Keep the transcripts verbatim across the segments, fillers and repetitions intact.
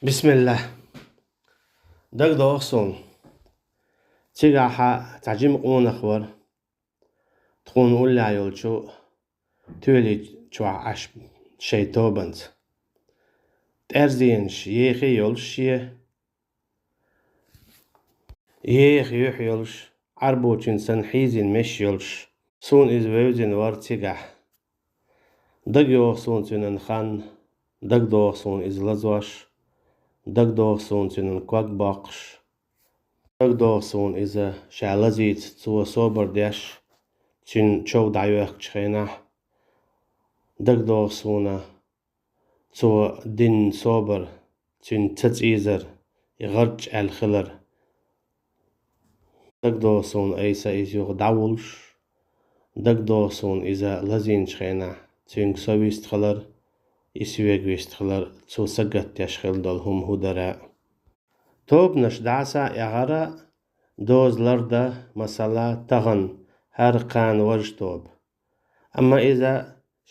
Бисмиллах. ДагадогӀа суна. Цигахь цхьа жима къонах вара. Тхуна уллехь йолчу тоьли чохь Ӏаш шайн тобанца. ТӀаьрзенаш еха йолуш шен, еха юьхь йолуш, Ӏарбочун санна хьийзина меш йолуш, суна иза вевзина вара цигахь. ДагадогӀа суна цуьнан хан, дагадогӀа суна иза лазош, дагадогӀа суна цуьнан ког боккхуш, дагадогӀа суна иза ша лазийца цо собар деш, цуьнан чов дӀайоьхкучу хенахь, дагадогӀа суна цо дина собар, цуьнан ца цӀийзар, и гӀарчча аьлла хилар. ДагадогӀа суна айса иза юха дӀавуллуш, дагадогӀа суна иза лазийначу хенахь, цуьнга со вистхилар, и соьга вистхилар, цо сагатдеш хилла долу хӀума хӀун дара. Тобанаш дӀаса а эгӀара, доза лардан, масала, тахана хӀара кхана важа тоба. Амма иза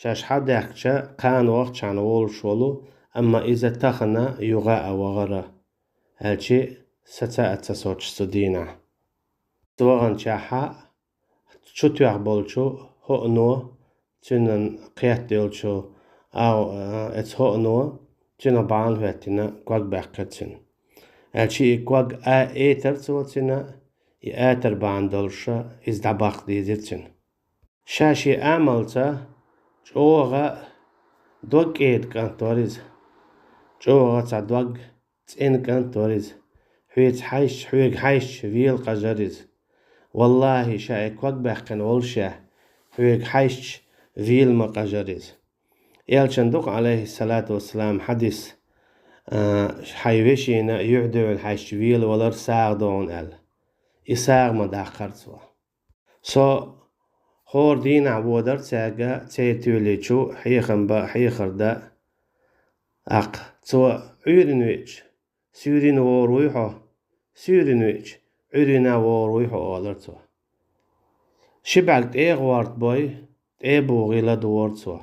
шаьш хьадаьхкича кхана вахчахьана волуш волу, амма иза тахана юха а вахара, аьлчи саца а ца соцуш цу дийнахь. Цу ваханчохь чу тоьхна болчу хӀоъано, цуьнан кхетта йолчу агӀо, а, эцу хӀоъано цуьнан бахьана хӀоьттина ког баьккхира цуьнан. Аьлчи и ког а этара цо цуьнан, и атар бахьана долуша иза дӀабаккха дийзира цуьнан. Ша шен амалца чӀогӀа дог кӀеда кӀант вара иза. ЧӀогӀа цхьа дог цӀена кӀант вара иза. Хьоьца хьаьжча, хьоьга хьаьжча, вела къажара иза. Валлахьи, ша и ког баьккхина волушехь, хьоьга хьаьжча, вела ма къажара иза. Элчан ду-кх, Ӏалайхиссалату вассалам, хьадис, а, хьайн вешина юьхь-дуьхьал хьаьжча вела валар сагӀа догӀун аьлла. И сагӀа ма даккхара цо. Со хӀора дийнахь водара цаьрга церан тоьли чу хьехам бан, хьехар дан. ТӀаккха цо Ӏуьйрина веача, суьйрина вогӀур вуй хьо, суьйрина веача, Ӏуьйрина вогӀур вуй хьо, олара цо. Ши бӀаьрг тӀе а гӀорта бой, тӀе а бугӀий ладугӀара цо.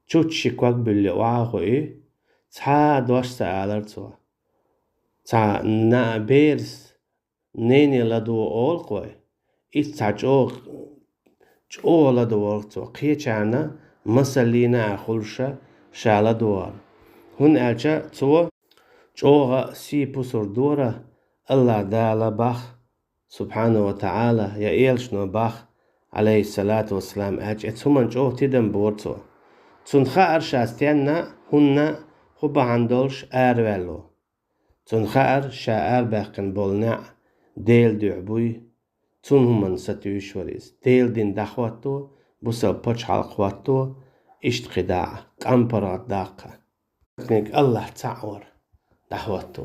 Чучча ши ког буьллий охьа а хуий, цхьа а дош ца алара цо. Цхьа на-, берас нене ладугӀу олу-кх вай. Иштта цхьа чӀогӀа, чӀогӀа ладугӀара цо. Кхечарна масаллина а хуьлуша ша ладугӀара. ХӀунда аьлча цо чӀогӀа сий-пусар дора, АллахӀ Дала боху, субхьанаху ва таӀала, я элчано боху, Ӏалайхиссалату вассалам, аьлча, эцу хӀуманна чӀогӀа тидам бора цо. Цунна хаьара ша стенна, хӀунна, хӀун бахьана долуш араваьлла. Цунна хаьара, ша арабаьккхина болу неӀ Делан дуьхьа буй, цунна хӀуманна сатуьйсуш вара иза. Делан дин дӀахӀотто, бусалба пачхьалкх хӀотто, иштта кхидӀа а, къам-паргӀат даккха. Диканиг АллахӀ цхьаъ вара, дӀахӀотто.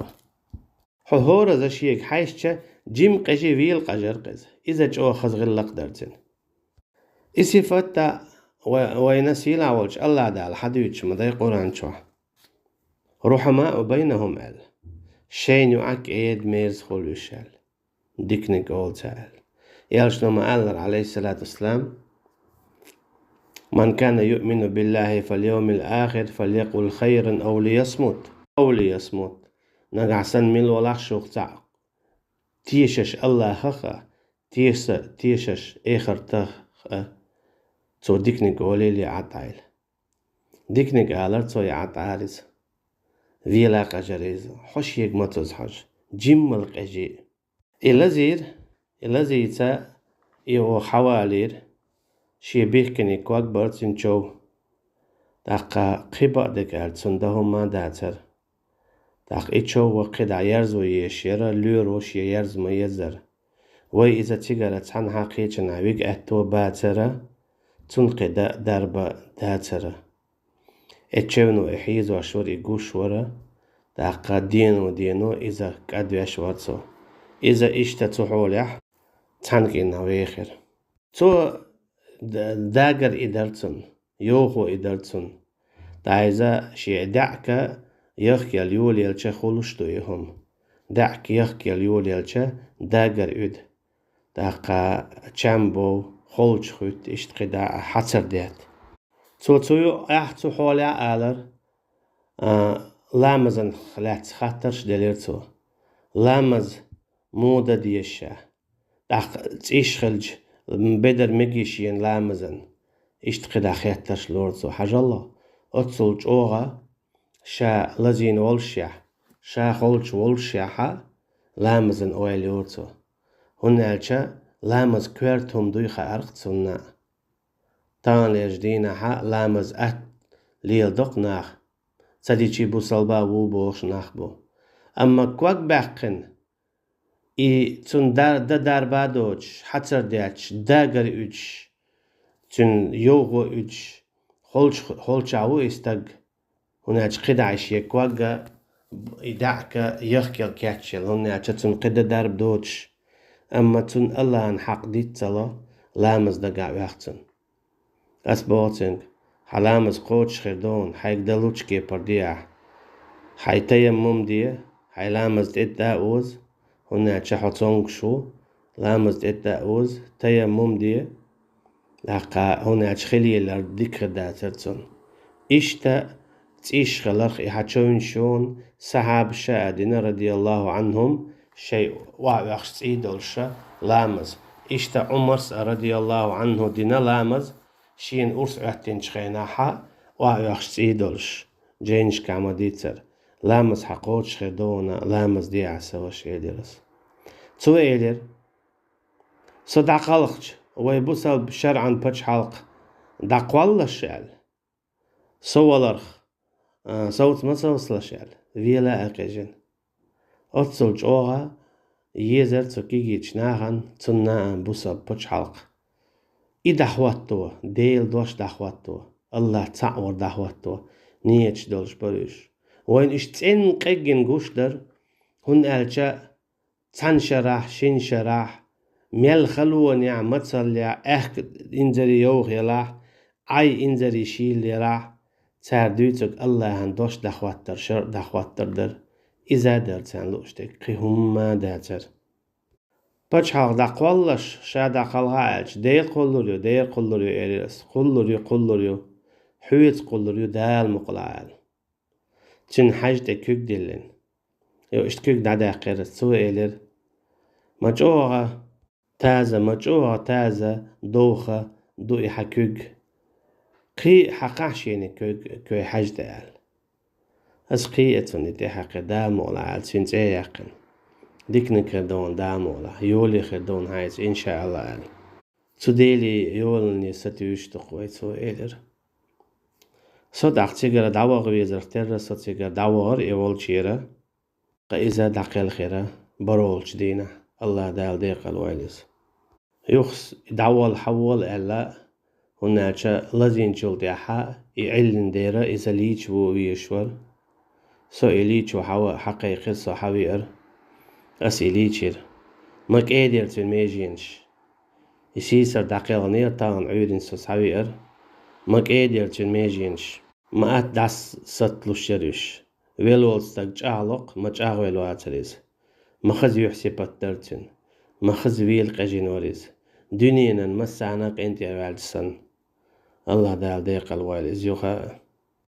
Хьо хӀораза шега хьаьжча, жима къежий вела къажар-кх иза. Иза чӀогӀа хаза гӀиллакх дара цуьнан. И сифат а вай-, вайна сийлахь волчу АллахӀ Дала хьадуьйцуш ма дай Къуръан чохь. «Рухьамаъу байнахум», аьлла. Шайна юкъахь кӀеда-мерза хуьлу уьш аьлла. Диканиг олу цара аьлла. Элчано ма-аллара, Ӏалайхиссалату вассалам: «Ман кана юъмину биллахи вал йовмил ахир, фалякъул хайран ав лиясмут, ав лиясмут». Нагахь санна мила валахь шух цхьаъ тешаш АллахӀах а, теша-, тешаш эхартах а, цо диканиг олийла, я ӀатӀайла. Диканиг алара цо, я ӀатӀариза. Вела къажара иза. Хьо шега ма цуза хьожа. Жиммал къежий. И лазийра, и лазийца, и оха хьавалийра. Шен бихкиниг ког бара цуьнан чов. ТӀаккха кхин бакъдерг аьлча, цунна дан хӀумма а дацара. ТӀаккха и чов ван кхидӀа ерзо езаш яра, лоьро шен ерза ма еззара. Вай иза цигара цхьанхьа кхечанхьа вига аьтто бацара, цунна кхин дан дарба дацара. Эцу чевно и хьийзош вара, и гуш вара, тӀаккха дено-дено иза кӀадвеш вара цо. Иза иштта цу хьолехь цхьана кӀинах вехира. Цо д-, дагар и дара цунна, йовхо и дара цунна. Ткъа иза шен даьӀка яхкъел йолаелча хуьлуш ду и хӀума. ДаьӀка яхкъел йолаелча дагар уьду. ТӀаккха чам бов, холчу хуьтту, иштта кхидӀа а хьацар детта. Цо цу юкъахь, цу хьолехь алара: «А, ламазан лаьцна хаттарш делира цо. Ламаз муха дан деза ша? ТӀаккха цӀиш хилча, бедар мегий шена ламазан? Иштта кхидӀа хаттарш лора цо. Хьажал, оццул чӀогӀа ша лазийна волушехь, ша холча волушехь а, ламазан ойла йора цо. ХӀунда аьлча ламаз коьрта хӀума дуй хаьара-кх цунна. Таханлерчу дийнахь а ламаз атта леладо-кх наха, ца дичи бусалба ву бохуш нах бу. Амма ког баьккхина, и цунна дар-, дан дарба а доцуш, хьацар детташ, дагар уьдуш, цуьнан йовхо уьдуш, холчу-, холчахь ву и стаг. ХӀунда аьлча кхидӀа и шен ког а, и даьӀахк а яхкъелла кечъелла, хӀунда аьлча цунна кхин дан дарба доцуш. Амма цунна АллахӀан хьакъ диц ца ло, ламаз дагахь оьху цунна. Ас боху цуьнга: хьан ламаз кхочуш хир ду хьуна, хьайга дан лучу кепара де ахь. Хьайн таяммум де, хьайн ламаз тӀе а оза, хӀунда аьлча хьо цомгуш ву, ламаз тӀе а оза, таяммум де, тӀаккха, хӀунда аьлча хила елар дика хир дацара цунна. Иштта цӀиш хиларх и хьан човнаш йону сахьабаша а дина, радияллаху Ӏанхум, шайн охьаоьхуш цӀий долуша ламаз. Иштта Ӏумарс а, радияллаху Ӏанху, дина ламаз, шена урс Ӏоьттинчу хенахь а охьаоьхуш цӀий долуш, жайнашкахь ма-дийццара: «Ламаз хьан кхочуш хир ду хьуна, ламаз де ахь, сан ваша», — элира аса. Цо элира: «Со дӀакхалхча, вай бусалба шарӀан пачхьалкх дӀакхоллалаш», — аьлла. Со валарх, а, совца ма совцалаш аьлла, вела а къежина. Оццул чӀогӀа езара цу кегийчу нахана цунна а бусалба пачхьалкх. И дӀахӀотто, Делан дош дӀахӀотто, АллахӀ цхьаъ вар дӀахӀотто, нийяташ долуш бара уьш. Вайна уьш цӀенна къеггина гуш дара, хӀунда аьлча цхьана шарахь, шина шарахь, мел халонехь, мацаллехь, аьхка инзаре йовха елахь, Ӏай инзаре шийла елахь, цара дуьйцург АллахӀан дош дӀахӀоттар, шарӀ дӀахӀоттар дара. Иза а дара царна лууш дерг, кхин хӀумма а дацара. Пачхьалкх дӀакхоллалаш, ша дӀакхалха аьлча, дера кхуллур ю, дера кхуллур ю, элира аса, кхуллур ю, кхуллур ю, хьоьца кхуллур ю, Дала мукъалахь аьлла. Цуьнан хьаьжа тӀе куьг диллина. Йо, иштта куьг дӀадаьккхира аса, цо элира: «Ма чӀогӀа таза, ма чӀогӀа таза довха ду и хьан куьг. Кхий а хьакхахьа шена и куьг, куьйга хьаьжда», — аьлла. Аса кхий а цунна и тӀе хьаькхира, Дала мукъалахь аьлла, цуьнан цӀе а яьккхина. Диканиг хир ду хьуна, Дала мукъалахь, йоле хир ду хьуна хьайца, иншааллахӀ, аьлла. Цу Деле йолане сатуьйсуш ду-кх вай, цо элира. Со тӀаккха цигара дӀаваха везарх терра, со цигара дӀавахара и волчера, ткъа иза дӀакхелхира бархӀолчу дийнахь, АллахӀ Дала декъалвойла иза. Юххе дӀавала, хьавола аьлла, хӀунда аьлча лазийначул тӀаьхьа и Ӏиллина дера, иза лийча ву везаш вара. Со и лийчо хьава-, хьакхайкхира, со хьавеара. Аса и лийчира. Ма кӀедира цуьнан меженаш. И сийсара дӀакхелхинера, тахана Ӏуьйранна со схьавеара. Ма кӀедира цуьнан меженаш. Ма атта дӀасаталуш яра уьш. Велла волу стаг чӀагӀло-кх, ма чӀагӀвелла вацара иза. Ма хаза юьхь-сипат дара цуьнан. Ма хаза вела къежина вара иза, дуьненан массарна а къинтӀера ваьлча санна. АллахӀ Дала декъалвойла иза юха а.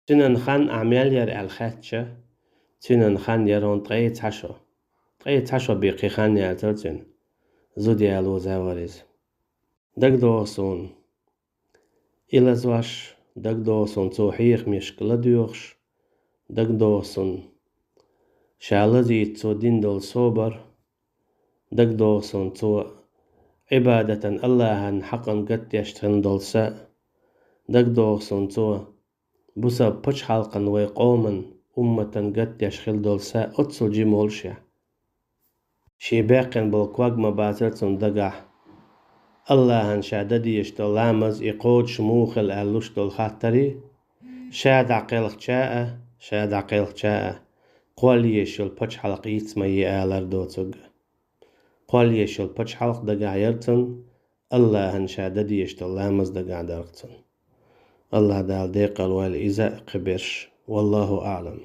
Цуьнан хан ахь мел яра аьлла хаьттича, цуьнан хан яра хьуна ткъе цхьа шо. Ткъе цхьа шо бен кхин хан яцара цуьнан. Зуда ялоза вара иза. ДагадогӀу суна и лазош, дагадогӀу суна цо хьехамашка ладоьгӀуш, дагадогӀу суна ша лазийта цо дина долу собар, дагадогӀу суна цо Ӏибадатан АллахӀан хьакъан гатдеш хилла долу са, дагадогӀу суна цо бусалба пачхьалкхан, вай къоман, умматан гатдеш хилла долу са оццул жима волушехь. Шен баьккхина болу ког ма бацара цунна дагахь. АллахӀан ша дан дезаш долу ламаз и кхочуш муха хила аьлла луш долу хаттарий, ша дӀакхелхча а, ша дӀакхелхча а, кхолла езаш йолу пачхьалкх йиц ма е алар доцург. Кхолла езаш йолу пачхьалкх дагахь яра цунна, АллахӀан ша дан дезаш долу ламаз дагахь дара-кх цунна. АллахӀ Дала декъалвойла иза а, кхиберш. Валлаху аӀлам.